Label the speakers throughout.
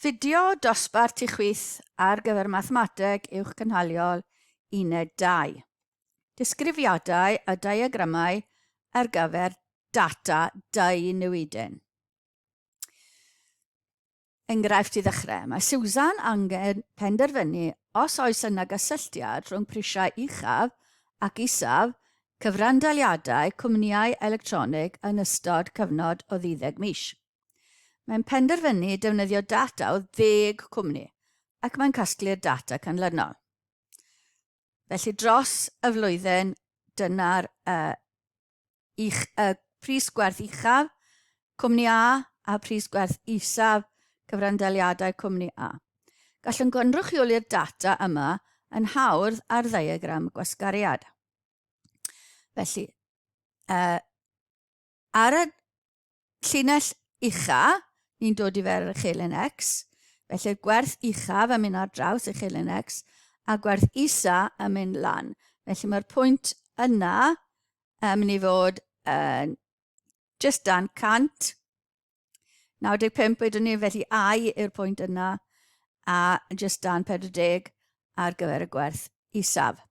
Speaker 1: Fideo dosbarth i chwith ar gyfer Mathemateg Uwchgynhaliol Uned 2. Disgrifiadau a diagramau ar gyfer data dau newidyn. Enghraifft i ddechrau, mae Susan angen penderfynu os oes yna gysylltiad rhwng prisiau uchaf ac isaf cyfranddaliadau cwmnïau electronig yn ystod cyfnod o ddeuddeg mis. Mae'n penderfynu defnyddio data o ddeg cwmni ac mae'n casglu'r data canlynol. Felly dros y flwyddyn, dyna'r uh, uch, uh, pris gwerth uchaf cwmni A a pris gwerth isaf cyfranddaliadau cwmni A. Gallwn gynrychioli'r data yma yn hawdd ar ddiagram gwasgariad. Felly, uh, ar y llinell ucha, ni'n dod i fer yr uchelyn X, felly'r gwerth uchaf yn mynd ar draws uchelyn X, a gwerth isa yn mynd lan. Felly mae'r pwynt yna yn mynd i fod yn just dan 100, 95 wedwn ni, felly I yw'r pwynt yna, a just dan 40 ar gyfer y gwerth isaf.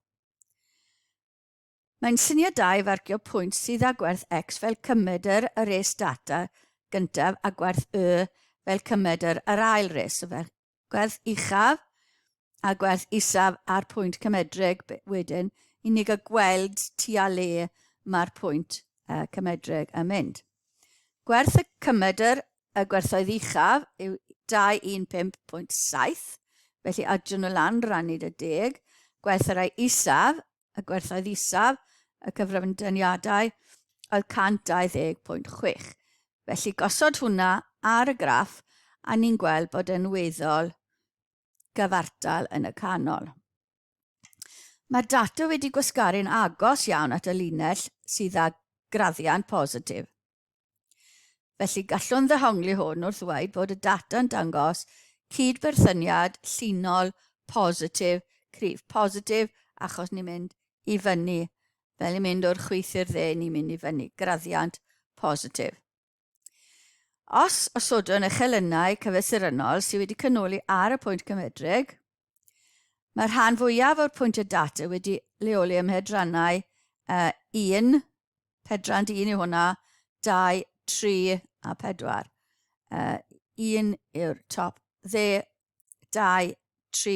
Speaker 1: Mae'n syniad da i farcio pwynt sydd â gwerth x fel cymedr y res data gyntaf a gwerth y fel cymedr yr ail res. So fel gwerth uchaf a gwerth isaf a'r pwynt cymedrig wedyn i ni gael gweld tua le mae'r pwynt uh, cymedrig yn mynd. Gwerth y cymedr y gwerthoedd uchaf yw 215.7, felly adio nhw lan rannu dy deg. Gwerth y rhai isaf y gwerthoedd isaf, y cyfrandyniadau, oedd 120.6. Felly gosod hwnna ar y graff a ni'n gweld bod yn weddol gyfartal yn y canol. Mae'r data wedi gwasgaru'n agos iawn at y linell sydd â graddiant positif. Felly gallwn ddehongli hwn wrth ddweud bod y data'n dangos cydberthyniad llinol positif cryf. Positif achos ni'n mynd i fyny, fel ni'n mynd o'r chwith i'r dde, ni'n mynd i fyny. Graddiant positif. Os osodwn y chelynnau cyfesurynnol sydd wedi canoli ar y pwynt cymedrig, mae'r rhan fwyaf o'r pwyntiau data wedi leoli ym mhedrannau uh, 1, Pedrant 1 yw hwnna, 2, 3 a 4. Uh, 1 yw'r top dde, 2, 3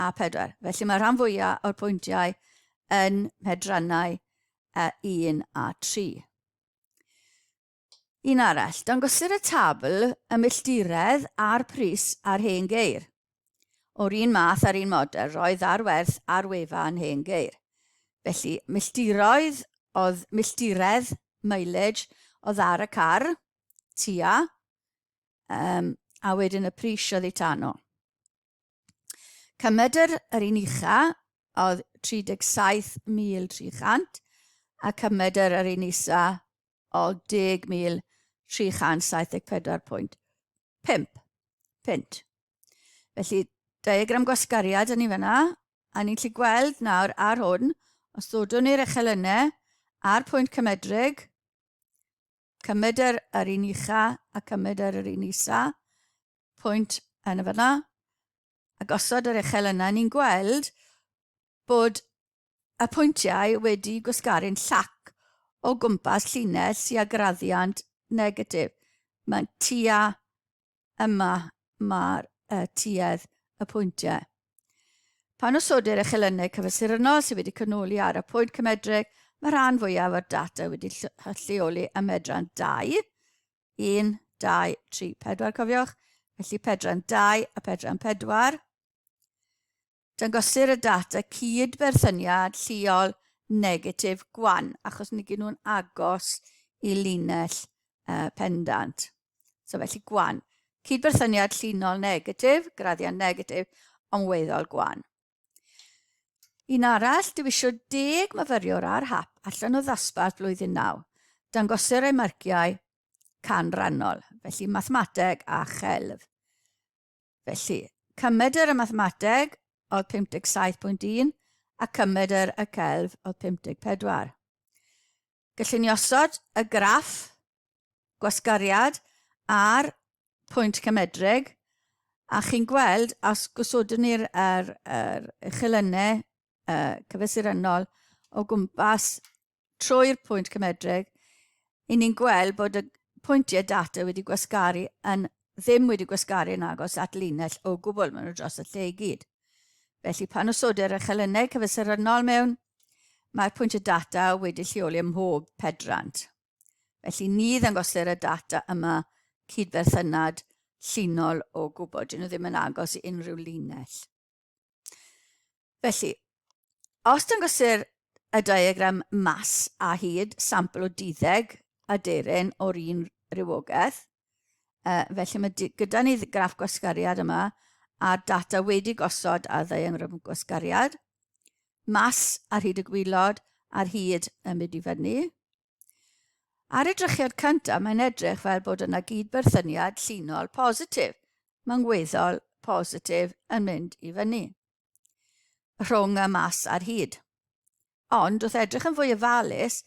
Speaker 1: a 4. Felly mae rhan fwyaf o'r pwyntiau yn mhedrannau uh, 1 a 3. Un arall, dangosir y tabl y milltiredd a'r pris ar hen geir. O'r un math a'r un model, roedd ar werth ar wefan hen geir. Felly, milltiroedd oedd milltiredd, mileage, oedd ar y car, tua, um, a wedyn y pris oedd ei tano. Cymedr yr un ucha oedd 37,300 a cymedr yr un isa oedd 10,374.5 punt. Felly, diagram gwasgariad yn ni fyna, a ni'n gallu gweld nawr ar hwn, os ddodwn ni'r echelynau a'r pwynt cymedrig, cymedr yr un ucha a cymedr yr un isa, pwynt yn y fyna, a gosod yr uchel yna, ni'n gweld bod y pwyntiau wedi gwasgaru'n llac o gwmpas llinell sy'n â graddiant negatif. Mae'n tua yma mae'r uh, tuedd y pwyntiau. Pan osodir echelynau cyfesurynnol sydd wedi canoli ar y pwynt cymedrig, mae rhan fwyaf o'r data wedi lleoli ym medran 2, 1, 2, 3, 4, cofiwch. Felly pedran 2 a pedran 4. Dangosir y data cyd-berthyniad lleol negatif gwan, achos nid nhw'n agos i linell uh, pendant. So felly gwan. Cydberthyniad llinol negatif, graddiant negatif, ond weddol gwan. Un arall, dewisio deg myfyriwr ar hap allan o ddosbarth blwyddyn 9. Dangosir eu marciau canrannol, felly mathemateg a chelf. Felly, cymedr y mathemateg oedd 57.1 a cymedr y celf oedd 54. Gallwn ni osod y graff gwasgariad a'r pwynt cymedrig. A chi'n gweld, os gosodwn ni'r er, er uchelynnau cyfesurynnol o gwmpas trwy'r pwynt cymedrig, i ni'n gweld bod y pwyntiau data wedi gwasgaru yn ddim wedi gwasgaru yn agos at linell o gwbl, maen nhw dros y lle i gyd. Felly pan osodir y chelynnau cyfesurynnol mewn, mae'r pwyntiau data wedi lleoli ym mhob pedrant. Felly ni ddangosir y data yma cydberthynad llinol o gwbl, dyn nhw ddim yn agos i unrhyw linell. Felly, os dangosir y diagram mas a hyd sampl o duddeg aderyn o'r un rhywogaeth, felly mae gyda ni graff gwasgariad yma a'r data wedi gosod ar ddiagram gwasgariad, mas ar hyd y gwylod a'r hyd yn mynd i fyny. Ar edrychiad cyntaf, mae'n edrych fel bod yna gydberthyniad llinol positif. Mae'n weddol positif yn mynd i fyny rhwng y mas a'r hyd. Ond wrth edrych yn fwy ofalus,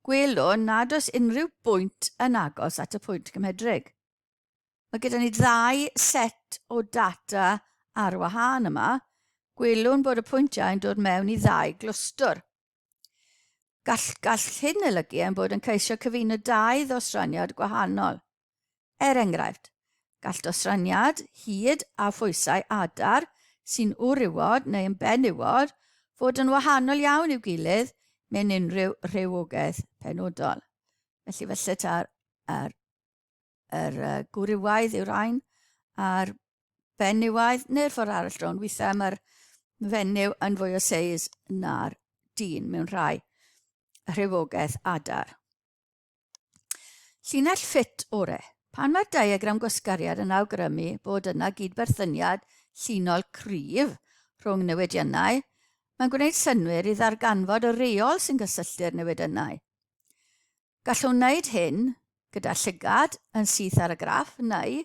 Speaker 1: gwelwn nad oes unrhyw bwynt yn agos at y pwynt cymhedrig. Mae gyda ni ddau set o data ar wahân yma. Gwelwn bod y pwyntiau yn dod mewn i ddau glwstwr. Gall, gall hyn olygu ein bod yn ceisio cyfuno dau ddosraniad gwahanol. Er enghraifft, gall dosraniad hyd a phwysau adar sy'n wrywod neu yn benywod fod yn wahanol iawn i'w gilydd mewn unrhyw rhywogaeth penodol. Felly felly ta'r er, yr uh, gwrywaidd yw'r rhain, a'r benywaidd, neu'r ffordd arall rownd. Weithiau mae'r fenyw yn fwy o seis na'r dyn mewn rhai rhywogaeth adar. Llinell ffit ore. Pan mae'r diagram gwasgariad yn awgrymu bod yna gydberthyniad llinol cryf rhwng newidiannau, mae'n gwneud synnwyr i ddarganfod y reol sy'n cysylltu'r newidiannau. Gallwn wneud hyn gyda llygad yn syth ar y graff neu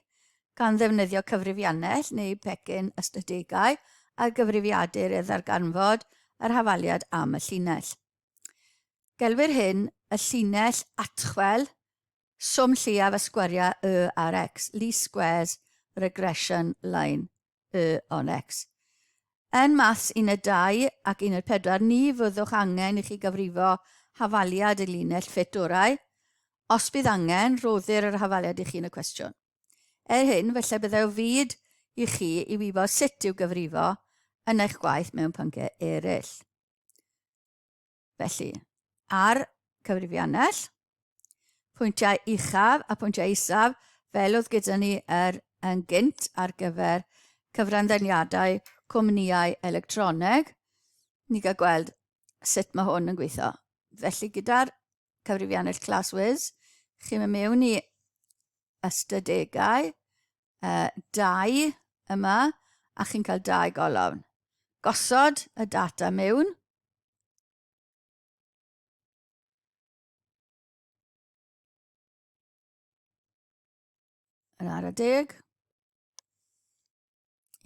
Speaker 1: gan ddefnyddio cyfrifiannell neu pecyn ystadegau ar gyfrifiadur i ddarganfod yr hafaliad am y llinell. Gelwir hyn y llinell atchwel swm lleiaf y sgwariau Y ar X, least squares regression line. Y on X. Yn Maths Uned 2 ac Uned 4, ni fyddwch angen i chi gyfrifo hafaliad y linell ffit orau. Os bydd angen, rhoddir yr hafaliad i chi yn y cwestiwn. Er hyn, felly byddai o fyd i chi i wybod sut i'w gyfrifo yn eich gwaith mewn pynciau eraill. Felly, ar cyfrifiannell, pwyntiau uchaf a pwyntiau isaf, fel oedd gyda ni er yn gynt ar gyfer cyfranddaliadau cwmnïau electroneg, ni gael gweld sut mae hwn yn gweithio. Felly gyda'r cyfrifiannell ClassWiz, chi'n mynd mewn i ystadegau, 2 yma, a chi'n cael dau golofn. Gosod y data mewn. Yn ar y deg.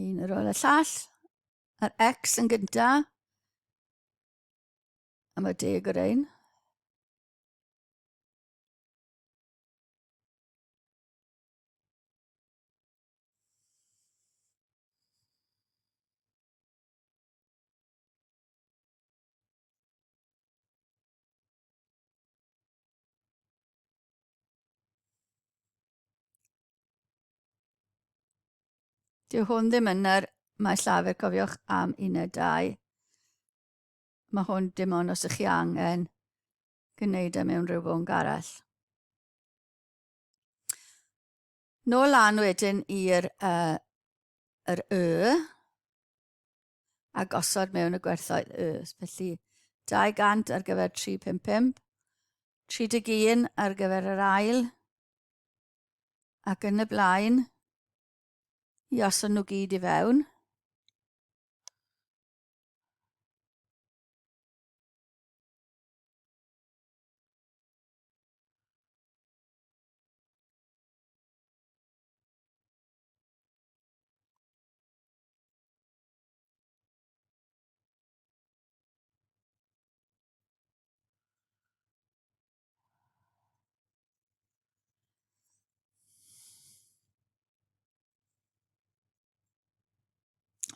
Speaker 1: Un ar ôl y llall. Yr X yn gynta. A mae deg o'r ein. Dyw hwn ddim yn yr maes llafur, cofiwch am uned 2. Mae hwn dim ond os ych chi angen gwneud e mewn rhyw bwnc arall. Nôl lan wedyn i'r uh, yr y a gosod mewn y gwerthoedd y. Felly 200 ar gyfer 355, 31 ar gyfer yr ail, ac yn y blaen i osod nhw gyd i fewn.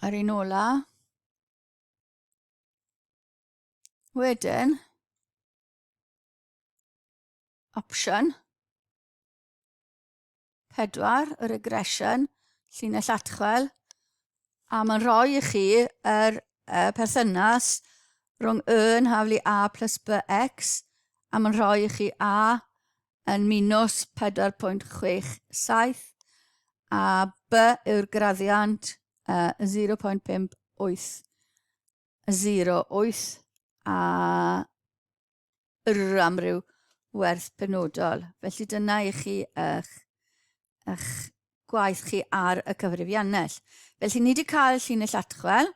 Speaker 1: Yr un ola. Wedyn, opsiwn 4, y regression, llinell atchwel, a mae'n rhoi i chi yr perthynas rhwng y yn haflu a plus bx, a mae'n rhoi i chi a yn minus 4.67, a b yw'r graddiant 0.58 08 a yr am ryw werth penodol. Felly dyna i chi eich, eich gwaith chi ar y cyfrifiannell. Felly ni wedi cael llinell atchwel.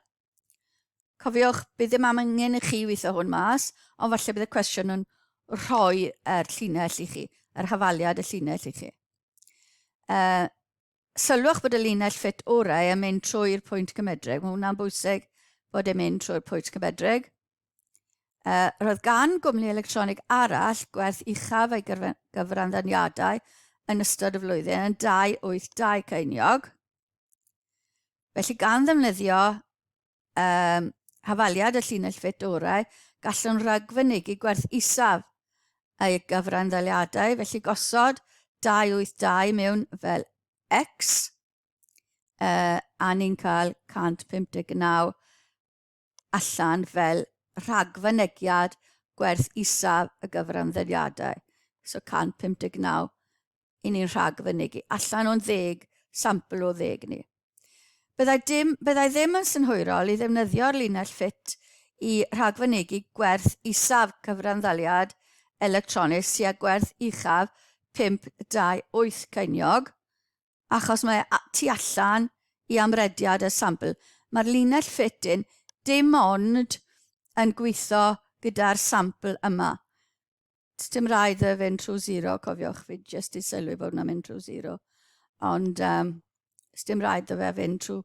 Speaker 1: Cofiwch, bydd ddim am angen i chi weithio hwn mas, ond falle bydd y cwestiwn yn rhoi yr llinell i chi, yr hafaliad y llinell i chi. Sylwch bod y linell ffit orau yn mynd trwy'r pwynt cymedrig. Mae hwnna'n bwysig bod e'n mynd trwy'r pwynt cymedrig. Roedd gan gwmni electronig arall gwerth uchaf ei gyfranddaniadau yn ystod y flwyddyn yn 282 ceiniog. Felly gan ddefnyddio hafaliad y llinell ffit orau, gallwn ragfynegi gwerth isaf ei gyfranddaliadau, felly gosod 282 mewn fel x, a ni'n cael 159 allan fel rhagfynegiad gwerth isaf y gyfranddaliadau. So 159 i ni'n rhagfynegi allan o'n ddeg, sampl o ddeg ni. Byddai, dim, byddai ddim yn synhwyrol i ddefnyddio'r linell ffit i rhagfynegi gwerth isaf cyfranddaliad electronig sydd â gwerth uchaf 528 ceiniog, achos mae tu allan i amrediad y sampl. Mae'r linell ffit yn dim ond yn gweithio gyda'r sampl yma. Dim rhaid iddo fynd trwy zero, cofiwch, fi jyst i sylwi bod hwnna'n mynd trwy zero. Ond dim rhaid iddo fe fynd trwy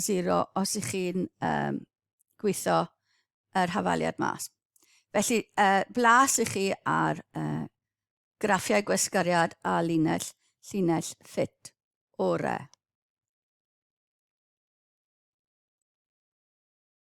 Speaker 1: zero os ych chi'n gweithio yr hafaliad mas. Felly, blas i chi ar graffiau gwasgariad a linell, llinell ffit orau.